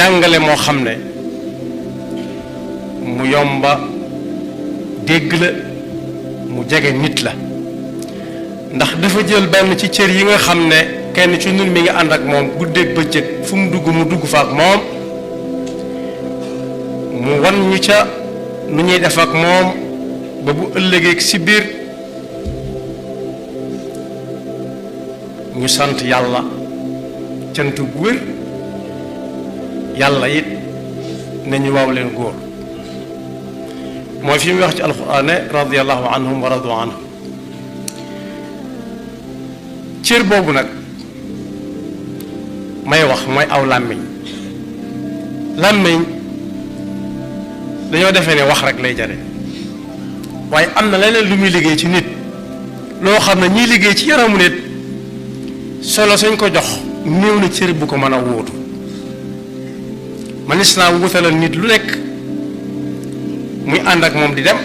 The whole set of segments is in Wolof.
njàngale moo xam ne mu yomba dégg la mu jege nit la ndax dafa jël benn ci cër yi nga xam ne kenn ci ñun mi ngi ànd ak moom guddeeg bëccëg fu mu dugg fa ak moom mu wan ñu ca nu ñuy def ak moom ba bu ëllëgee si biir ñu sant yàlla cant gu wér yàlla it nañu waaw leen góor mooy fi mu wax ci alquran ne radiyallahu anhum wa radu anhu cër boobu nag may wax mooy aw làmmiñ dañoo defee ne wax rek lay jare waaye am na leneen lu muy liggéey ci nit loo xam ne ñiy liggéey ci yaramu nit solo suñ ko jox néew na cër bu ko mën a wóotu manis naa wutalal nit lu nekk muy ànd ak moom di dem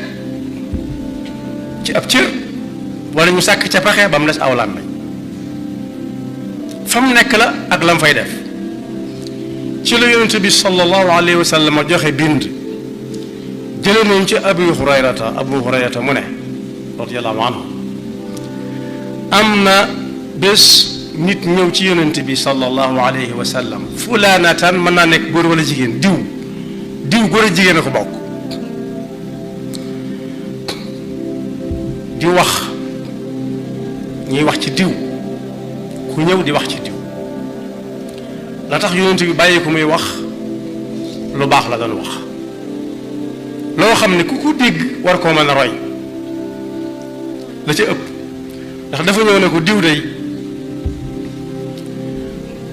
ci ab cër wala ñu sàkk ca paxe ba mu des aw làmmiñ fa mu nekk la ak lam fay def ci la yonent bi sallallahu alayhi wa sallam joxe bind jële nañ ci abu hurayrata mu ne radiyallahu anhu am na bés nit ñëw ci yonent bi sallallahu alayhi wa sallam fulaanatan mën naa nekk góor wala jigéen diw góor a jigéen a ko bokk di wax ñuy wax ci diw ku ñëw di wax ci diw la tax yonent bi bàyyi ko muy wax lu baax la doon wax loo xam ne ku ko dégg war koo mën a roy la ca ëpp ndax dafa ñëw ne ko diw day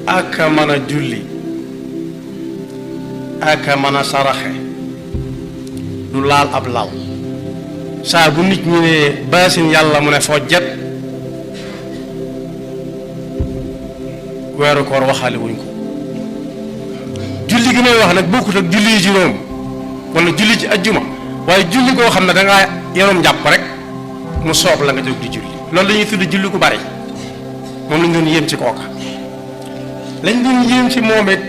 aka mën a julli aka mën a saraxe du laal ab lal saa bu nit ñi ne baasin yàlla mu ne fojjat weeru koor waxaale wuñ ko julli gi may wax nag bokkut ak julli juróom wala julli ci ajjuma waaye julli koo xam ne dangaa yoroom njàpp rek mu soob la nga jóg di julli loolu dañuy tudd julli ku bari moom lañ doon yéem ci kooka lañ doon yéem ci moom it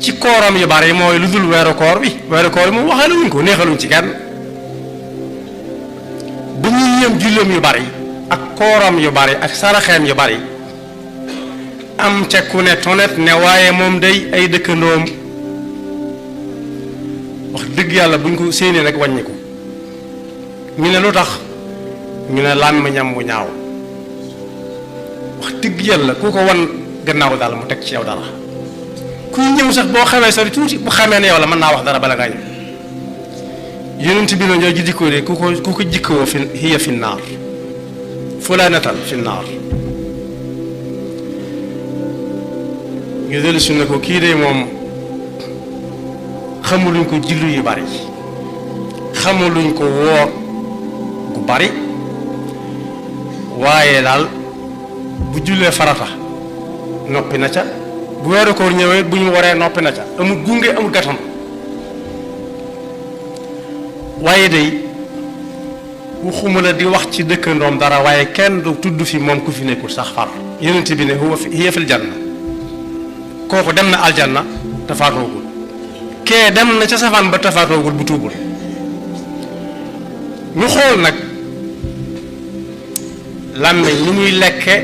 ci kooram yu bari mooy lu dul weeru koor bi moom waxaale wuñ ko neexaluñ ci kenn bu ñuy yéem julleem yu bari ak kooram yu bari ak saraxeem yu bari am ca ku ne tonet ne waaye moom day ay dëkkandoom wax dëgg yàlla buñ ko séenee nag wàññi ko ñu ne lu tax ñu ne làmmiñam bu ñaaw wax dëgg yàlla ku ko wan gannaaw daal mu teg ci yow dara kuy ñëw sax boo xamee sori tuuti bu xamee ne yow la mën naa wax dara bala ngaa ñëw yonent bi noonu ji dikkoo de ku ko jikkoo fi hiya fi naar fulaanatan fi naar ñu dellu su ne ko kii de moom xamuluñ ko julli yu bari xamuluñ ko woor gu bari waaye daal bu jullee farata noppi na ca bu weeru koor ñëwee bu ñu waree noppi na ca amul gunge amul gatam waaye day waxuma la di wax ci dëkkandoom dara waaye kenn du tudd fi moom ku fi nekkul sax far yonent bi ne hiya fil janna kooku dem na aljanna tafaatoogul kee dem na ca safaan ba tafaatoogul bu tuubul ñu xool nag làmmiñ ni muy lekke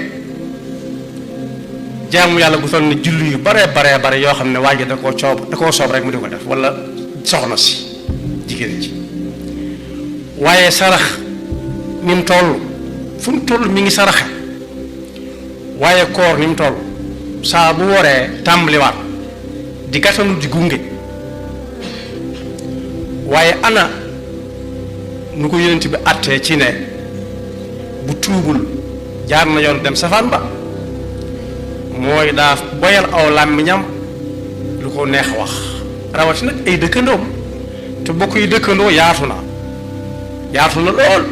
jaamu yàlla gu toll ne julli yu bare yoo xam ne waa ji da koo soob rek mu di ko def wala soxna si jigéen ji waaye sarax ni mu toll fu mu toll mi ngi saraxe waaye koor ni mu toll saa bu waree tàmbaliwaat di gàttanu di gunge waaye ana nu ko yonent bi attee ci ne bu tuubul jaar na yoon dem safaan ba mooy daa boyal aw làmmiñam lu ko neex wax rawati nag ay dëkkandoom te bokk yi dëkkandoo yaatu na lool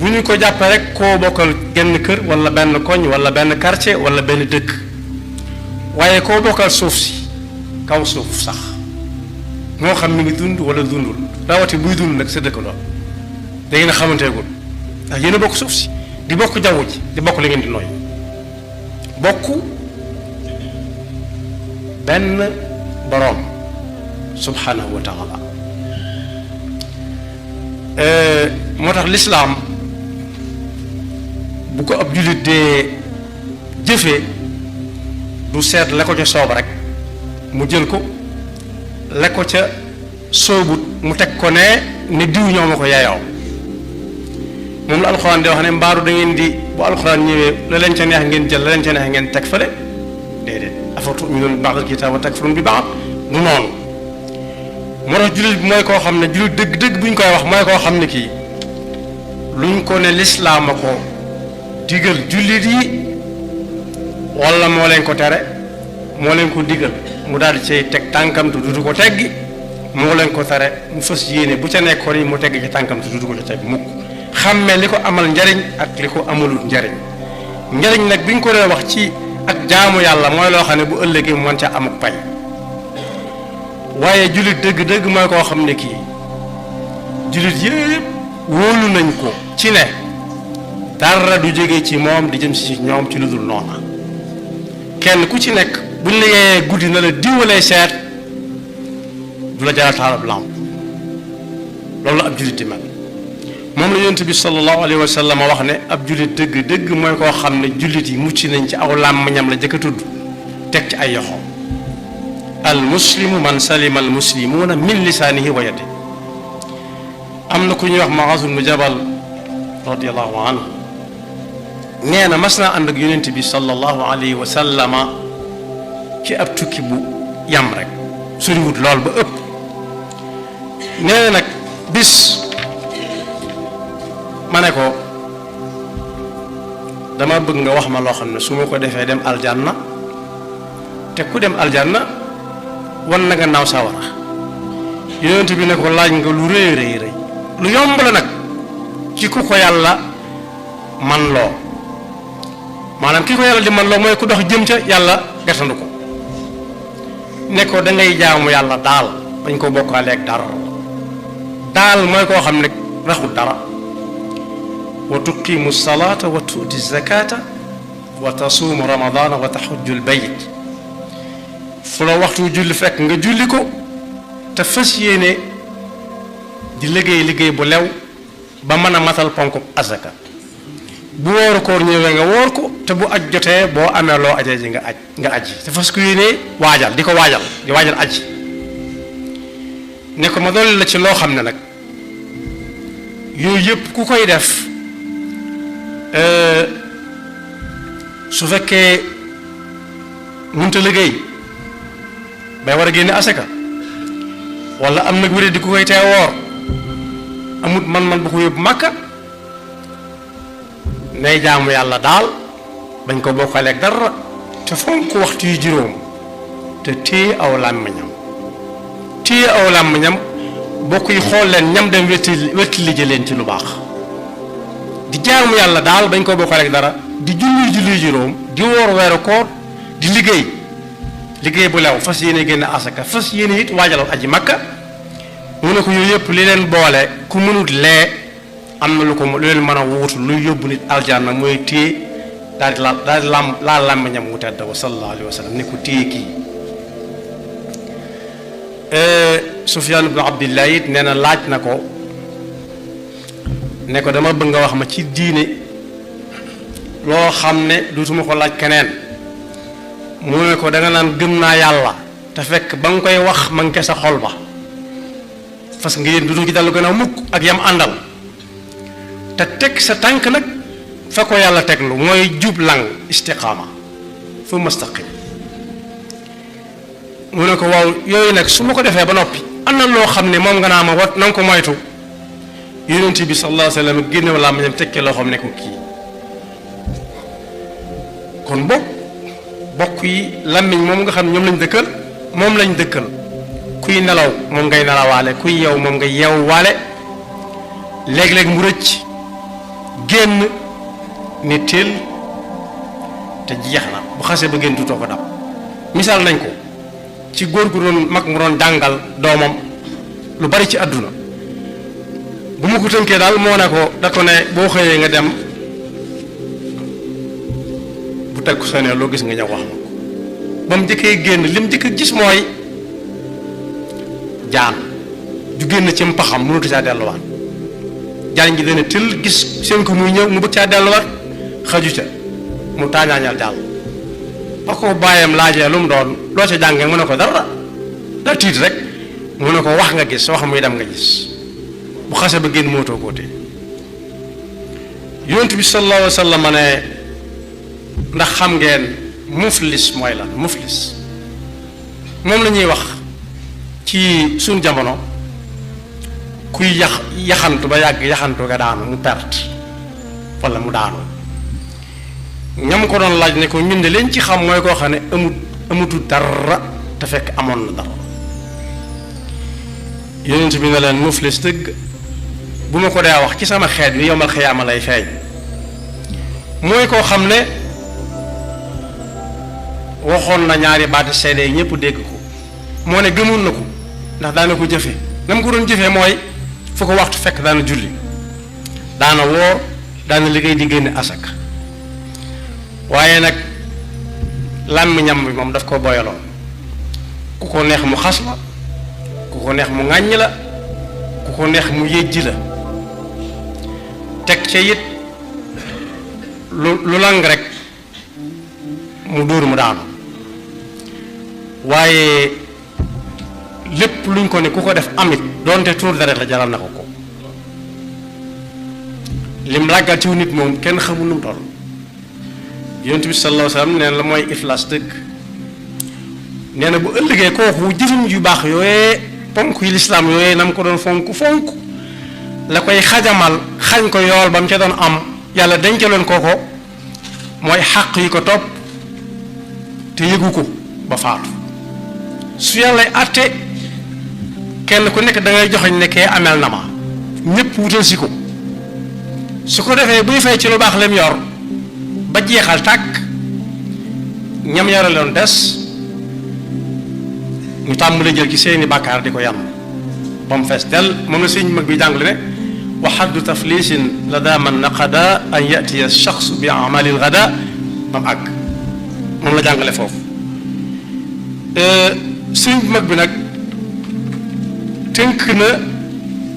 bu ñu ko jàppee rek koo bokkal genn kër wala benn koñ wala benn quartier wala benn dëkk waaye koo bokkal suuf si kaw suuf sax moo xam mi ngi dund wala dundul rawati buy dund nag sa dëkkandoo da ngeen a xamanteegul ndax yéen a bokk suuf si di bokk jaww ji di bokk li ngeen di nooy bokk benn boroom subhanahu wa taala. moo tax lislaam bu ko ab jullit dee jëfee du seet la ko ca soob rek mu jël ko, la ko ca soobut mu teg ko ne diw ñoo ma ko yaayoo. moom la alxuraan di wax ne mbaaru da ngeen di bu alxuraan ñëwee la leen ca neex ngeen jël, la leen ca neex ngeen teg fële. déedéet afa tu'minuuna bi ba'dil kitaab wa takfuruuna bi ba'd du noonu. moo tax jullit bi mooy koo xam ne jullit dëgg-dëgg bu ñu koy wax mooy koo xam ne kii luñ ko ne lislaam a ko digal jullit yi walla moo leen ko tere, moo leen ko digal mu daal di cay teg tànkam te dutu ko teggi, moo leen ko tere mu fas yéene bu ca nekkoon yi mu tegg ci tànkam te dutu ko ca teg mukk. xàmmee li ko amal njariñ ak li ko amalul njariñ. njariñ nag bi ñu ko dee wax ci ak jaamu yàlla mooy loo xam ne bu ëllëgee mu mën ca amuk pay. waaye jullit dëgg-dëgg mooy koo xam ne kii jullit yépp wóolu nañ ko ci ne dara du jóge ci moom di jëm si ñoom ci lu dul noona. kenn ku ci nekk buñ la yeeyee guddi na la diwalay seet du la jaral taalab lamp. loolu la ab jullit di mel. moom la yonent bi sallallahu alayhi wa sallam wax ne ab jullit dëgg-dëgg mooy koo xam ne jullit yi mucc nañ ci aw làmmiñam la jëkk a tudd teg ci ay yoxoom. al muslimu man salima al muslimuuna min lisaanihi wa yadihi. am na ku ñuy wax Muaaz ibn Jabal radiyallahu anhu nee na mas naa ànd ak yonent bi sallallahu alayhi wa sallama ci ab tukki bu yam rek soriwut lool ba ëpp. nee na nag bis ma ne ko dama bëgg nga wax ma loo xam ne su ma ko defee dem aljanna te ku dem aljanna wan na nga naaw sawara. yonent bi ne ko laaj nga lu rëy rëy rëy lu yomb la nag ci ku ko yàlla man loo. maanaam ki ko yàlla di man loo mooy ku dox jëm ca yàlla gertandu ko ne ko da ngay jaamu yàlla daal bañ ko bokkaaleeg dara. daal mooy koo xam ne raxul dara. wa tuqimu salaata wa tuuti zakata wa tasuumu ramadana wa taxujju lbayt. fu la waxtu julli fekk nga julli ko te fas yéene di liggéey bu lew ba mën a matal ponk azaka. bu wooru koor ñëwee nga woor ko te bu aj jotee boo amee loo ajee ji nga aji te fas ko yéene waajal di waajal aji. ne ko ma dolli la ci loo xam ne nag yooyu yëpp ku koy def su fekkee mënut a liggéey bay war a génne asaka wala am nag wéré di ku koy tee woor amut man bu ko yóbbu Màkka nay jaamu yàlla daal bañ ko bokkaleeg dara te fonk waxtu yu juróom te téye aw làmmiñam bokk yi xool leen ñam dem wetti li leen ci lu baax. di jaamu yàlla daal bañ ko bokkaleeg dara di julli juróom di woor weeru koor di liggéey bu lew fas yéene génn asaka fas yéene it waajal aji Makka. mu ne ko yooyu yëpp li leen boole ku mënut lee am na lu leen mën a wuutu luy yóbbu nit aljanna mooy téye daal di laal làmmiñam wu tedd wa sallallahu alayhi wa sallam ne ko téye kii. Sufyaan ibnu Abdillah it nee na laaj na ko ne ko dama bëgg nga wax ma ci diine loo xam ne duutuma ko laaj keneen. mu ne ko danga naan gëm naa yàlla te fekk ba nga koy wax ma ngi sa xol ba parce que yéen dutu ci dallu gën a mukk ak yam àndal te teg sa tànk nag fa ko yàlla teglu mooy jublang istiqaama fa mustaqim. mu ne ko waaw yooyu nag su ma ko defee ba noppi am na loo xam ne moom nga naa ma wat na nga ko moytu. yonent bi sallallahu alayhi wa sallam génne wala ma ñam tekkee loo xam ne ko kii kon bokk yi làmmiñ moom nga xam ne moom lañ dëkkal kuy nelaw moom ngay nelawaale kuy yeew moom ngay yeewwaale léeg-léeg mu rëcc génn ne teel te jeex na bu xasee ba génn tutoo ko dab. misaal nañ ko ci góor gu doon mag mu doon jàngal doomam lu bari ci àdduna bu ma ko tënkee daal moo ne ko da ko ne boo xëyee nga dem bu teg ko sa ne loo gis nga ñëw wax ma ko ba mu njëkkee génn lim njëkk gis mooy jaan ju génn ci mpaxam mënatu caa delluwaat jaan ji dana tël gis seen ko muy ñëw mu bëgg caa delluwaat xaju ca mu taañaañal jàll ba ko bàyyam laajee lu mu doon loo ca jàngee mu ne ko dara da tiit rek mu ne ko wax nga gis wax muy dem nga gis bu xase ba génn mootoo kóote yonent bi sallallahu alayhi wa sallam ne ndax xam ngeen muflis mooy lan muflis moom la ñuy wax ci suñ jamono kuy yaxantu ba yàgg yaxantu nga daanu mu perte walla mu daanu ñam ko doon laaj ne ko ñun de leen ci xam mooy koo xam ne amutu dara te fekk amoon na dara yonent bi ne leen muflis dëgg bu ma ko dee wax ci sama xeet bi yowmal xiyaama lay feeñ mooy koo xam ne waxoon na ñaari baati seede yi ñëpp dégg ko moo ne gëmoon na ko ndax daana ko jëfe na mu ko doon jëfee mooy fu ko waxtu fekk daana julli daana woor daana liggéey di génne asak waaye nag làmmiñam bi moom daf ko boyaloon ku ko neex mu xas la ku ko neex mu ŋàññ la ku ko neex mu yëjji la teg ca it lu lang rek mu dóor mu daanu waaye lépp luñ ko ne ku ko def amit doonte tuur deret la jaral na ko ko lim làggal ciw nit moom kenn xamul nu mu toll yonent bi sallallahu alayhi wa sallam nee na la mooy iflas dëgg nee na bu ëllëgee kooku jëfam yu baax yooyee ponk yi lislaam yooyee na mu ko doon fonk la koy xajamal xañ ko yool ba mu ca doon am yàlla dencaloon kooko mooy xàq yi ko topp te yëgu ko ba faatu su yàlla àtte kenn ku nekk da ngay joxeñ nekkee amel na ma ñépp wutal si ko su ko defee buy fay ci lu baax lem yor ba jeexal tàkk ñam yore loon des ñu tàmbali jël ci seeni bàkkaar di ko yam ba mu fees del moom la sëñ mag bi jàngale ne wa xaddu taflisin la daa man naqada an yatiya shaxsu bi amalil gada ba mu àgg moom la jàngale foofu sëñ mag bi nag tënk na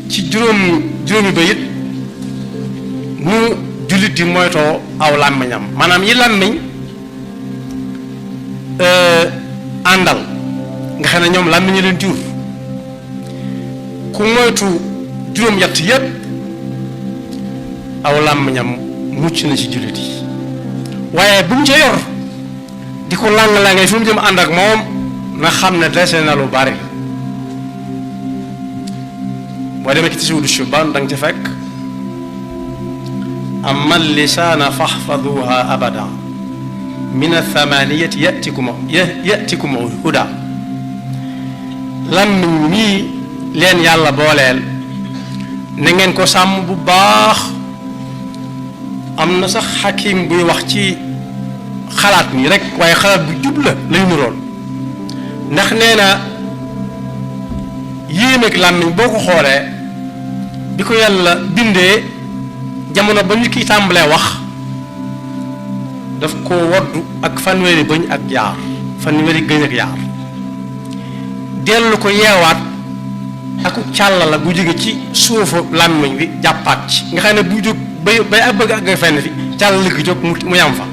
ci juróomi bayit nu jullit di moytoo aw làmmiñam maanaam yi làmmiñ àndal nga xam ne ñoom làmmiñ leen jur ku moytu juróom-ñett yépp aw làmmiñam mucc na ci jullit yi waaye bu mu ca yor di ko làng-làngee fi mu jëm ànd ak moom na xam ne dese na lu bari boo demee ci Tazawudu Shubaan da nga ca fekk amma lisaana faxfaduha abada min athamaniyati yatikum huda làmmiñ mii leen yàlla booleel na ngeen ko sàmm bu baax am na sax xakim buy wax ci xalaat nii rek waaye xalaat bu jub la lay nurool ndax nee na yéemeeg làmmiñ boo ko xoolee bi ko yàlla bindee jamono ba nit ki tàmbalee wax daf ko woddu ak fanweeri bëñ ak yaar fanweeri gëñ ak yaar dellu ko yeewaat ak càll la bu jóge ci suufu làmmiñ bi jàppaat ci nga xam ne bu jóg bay ak bëgg ak fenn fi càll li ko jóg mu yam fa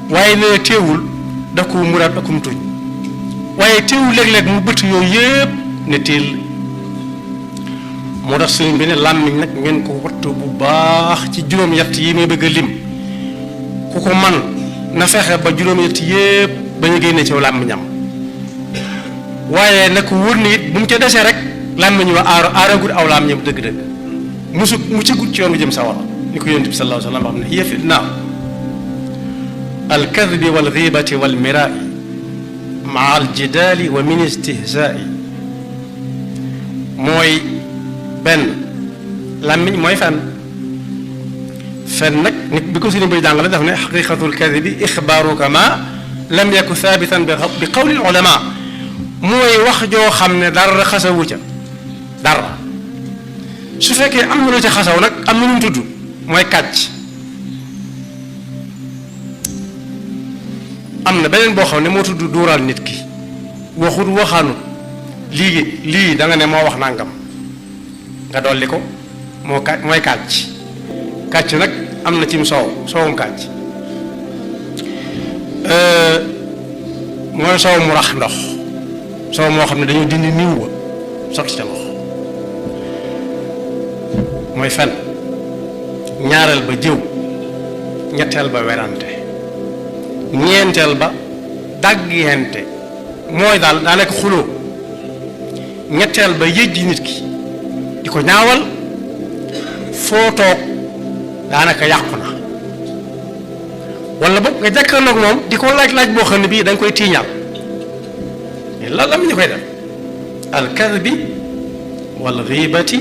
waaye nee teewul daf ko muraat akum tuñ waaye teewul léeg-léeg mu bët yooyu yépp ne teel moo tax sëriñ bi ne làmmiñ nag ngeen ko wattu bu baax ci juróom-ñett yi may bëgg a lim ku ko man na fexe ba juróom-ñett yépp ba ñu génne ci làmmiñam waaye nag wóor na it bu mu ca desee rek làmmiñ wa aaragut aw làmmiñam dëgg-dëgg mu ci gut ci yoon bu jëm sawara ni ko yonent bi sallallahu alayhi wa sallam wax ne hiya fitna al kadbi wal ghibati wal mirai maa al jidaali wa min istihzaai mooy benn làmmiñ mooy fen nag nit bi ko suñu bay jàngale daf ne xaqiqatul kadibi ixbaaruka ma lam yaku thabitan bi qawli al ulama mooy wax joo xam ne dara xasawu ca dara su fekkee am na lu ca xasaw nag am na lu mu tudd mooy kàcc am na beneen boo xam ne moo tudd duural nit ki waxut waxaanut lii da nga ne moo wax nangam nga dolli ko mooy kàcc nag am na cim soowum kàcc mooy soow mu rax ndox soow moo xam ne dañoo dindi niw wa sotti ca ndox mooy fen ñaareel ba jëw ñetteel ba werante ñeenteel ba dàggante mooy daal daa nekk xuloo ñetteel ba yëjji nit ki di ko ñaawal foo toog daanaka yàqu na wala boog nga jàkkaarloog moom di ko laaj boo xam ne bii da nga koy tiiñal la lam ñu koy def alkadbi wal ghibati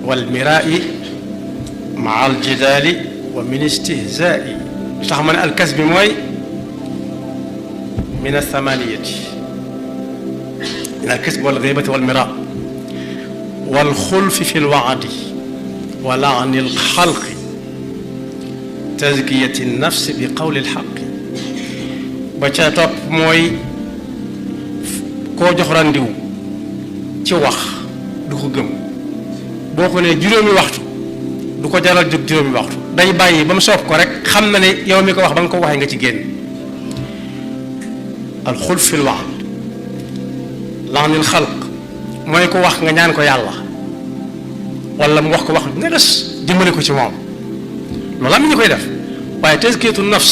wal miraa'i maa aljidaali wa min istihzaa'i li tax ma ne alkasbi mooy min athamaniyati min alkasbi wal ghibati wal miraa wal xulfi fi lwaadi wa laani alxalqi tazkiyati nafsi bi qawli alxaqi ba ca topp mooy koo jox randiw ci wax du ko gëm boo ko ne juróomi waxtu du ko jaral jóg juróomi waxtu day bàyyi ba mu soob ko rek xam na ne yow mi ko wax ba nga ko waxee nga ci génn alxulf fi lwaad laanil xalq mooy ko wax nga ñaan ko yàlla wala mu wax ko wax nga des dimbali ko ci moom loolu am ñu koy def waaye tazkiyatu nafs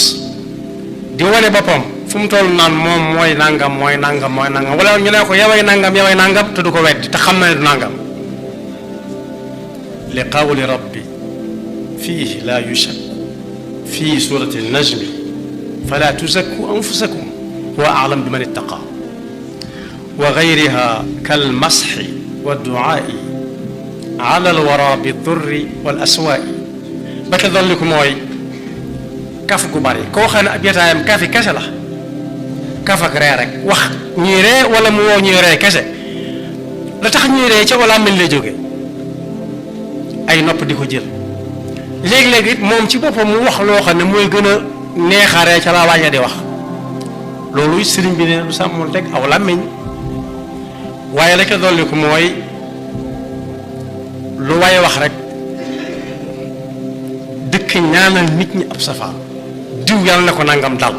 di wane boppam fu mu toll naan moom mooy nangam wala ñu ne ko yaway nangam te du ko weddi te xam na ne du nangam li qawli rabbi fiihi laa yushak fii surati najmi fala tuzakku anfusakum huwa a'lam bi man ittaqa wa gayriha kal masxi wa duaai ala alwara bi durri wal aswaai ba ca dolli ko mooy kaf gu bari koo xam ne ab jotaayam kafi kese la kaf ak ree rek wax ñuy ree wala mu woo ñuy ree kese la tax ñuy ree ca wala mel lay jóge ay nopp di ko jël léeg-léeg it moom ci boppam mu wax loo xam ne mooy gën a neexaree ca laa waaja di wax loolu sëriñ bi ne du sàmmul teg aw làmmiñ waaye la ca dolli ko mooy lu waaye wax rek dëkk ñaanal nit ñi ab safaan diw yàlla na ko nangam dal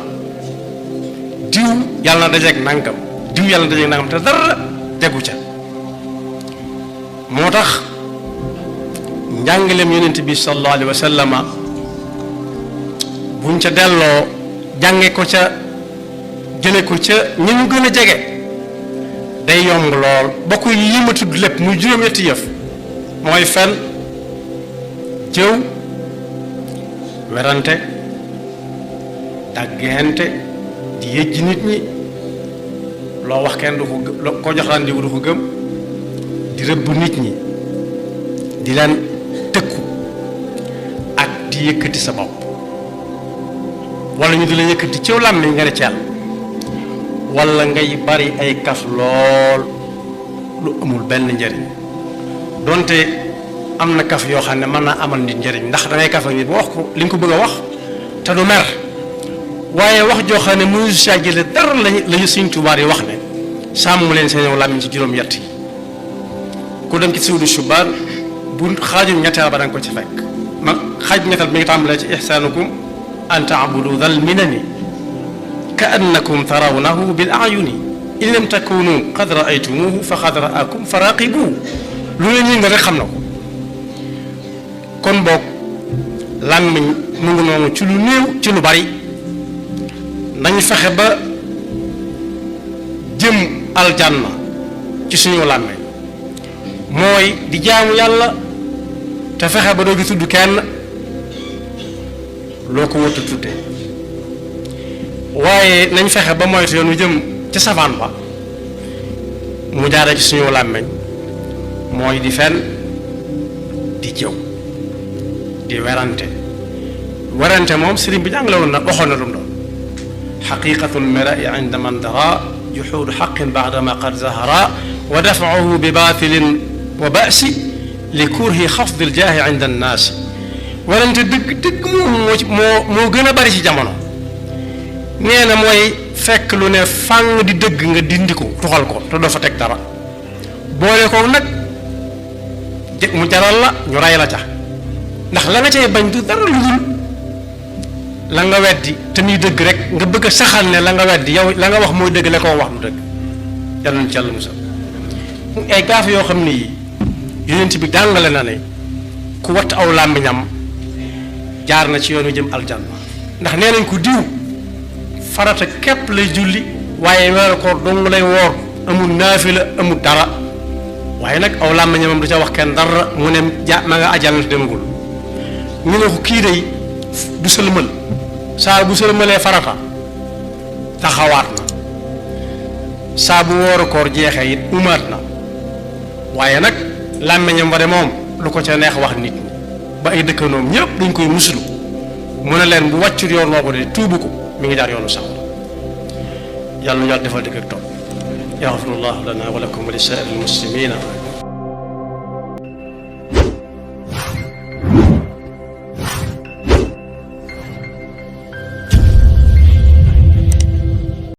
diw yàlla na dajeeg nangam diw yàlla na dajeeg nangam te dara tegu ca moo tax njàngaleem yonent bi sallallahu alayhi wa sallama buñ ca delloo jànge ko ca jële ko ca ñi mu gën a jege day yomb lool bokk yi ma tudd lépp muy juróom-ñetti yëf mooy fen jëw werante dàggante di yëjji nit ñi loo wax kenn du ko koo jox rendez-vous du ko gëm di rëbb nit ñi di leen tëkku ak di yëkkati sa bopp wala ñu di la yëkkati ciw làmmiñ nga ne ceel wala ngay bari ay kaf lool lu amul benn njëriñ donte am na kaf yoo xam ne mën naa amal nit njëriñ ndax dangay kaf ak nit ba wax ko li nga ko bëgg a wax te du mer waaye wax joo xam ne mënu saa jële dara lañu Sëriñ Tuubaa yi wax ne sàmm leen seen làmmiñ ci juróom-ñett yi ku dem ci Sawdu Shubaan bu xaajum ñetteel ba danga ko ci fekk mag xaaj ñetteel bi mi ngi tàmbalee ci ihsaanukum an taabudu dal minani ka annakum tarawnahu bil ayuni in lam takunu qad raaytumuhu fa qad raakum fa raqibu lu leen ñi nga rek xam na ko kon boog làmmiñ mu ngi noonu ci lu néew ci lu bari nañu fexe ba jëm aljanna ci suñu làmmiñ mooy di jaamu yàlla te fexe ba doo gi tudd kenn loo ko wëtt tudde waaye nañ fexe ba moytu yoon wu jëm ca safaan ba mu jaare ci suñu làmmiñ mooy di fen di jëw di werante moom sëriñ bi jàngale woon na waxoon na lu mu doon xaqiqatul mirai inda man dara juxuudu xaqin baadama qad zahara wa dafauhu bi baatilin wa basi li kurhi xafdil jaahi inda annaasi werante dëgg moo gën a bari ci jamono nee na mooy fekk lu ne fàng di dëgg nga dindi ko tuxal ko te doo fa teg dara boole ko nag mu jaral la ñu ray la ca ndax la nga cay bañ du dara lu dul la nga weddi te muy dëgg rek nga bëgg a saxal ne la nga weddi yow la nga wax mooy dëgg la ko wax du dëgg yàlla na ci yàlla musal ay gaaf yoo xam ne yi yonent bi jàngale na ne ku watt aw làmmiñam jaar na ci yoonu jëm aljanna ndax nee nañ ko diw farata képp lay julli waaye weeru koor dong lay woor amul naafila amul dara waaye nag aw làmmiñamam du ca wax kenn dara mu ne ma nga ajal demagul ñu ne ko kii day du sëlmal saa bu sëlmalee farata taxawaat na saa bu wooru koor jeexee it umaat na waaye nag làmmiñam ba de moom lu ko ca neex wax nit ñi ba ay dëkkanoom ñëpp dañ koy musulu mu ne leen bu wàccut yoon woo ko de tuubu ko mi ngi jaar yoonu sax yàlla na yàlla defal dëgg ak topp yaxfirullahu lana wa lakum wa li saa'iril muslimina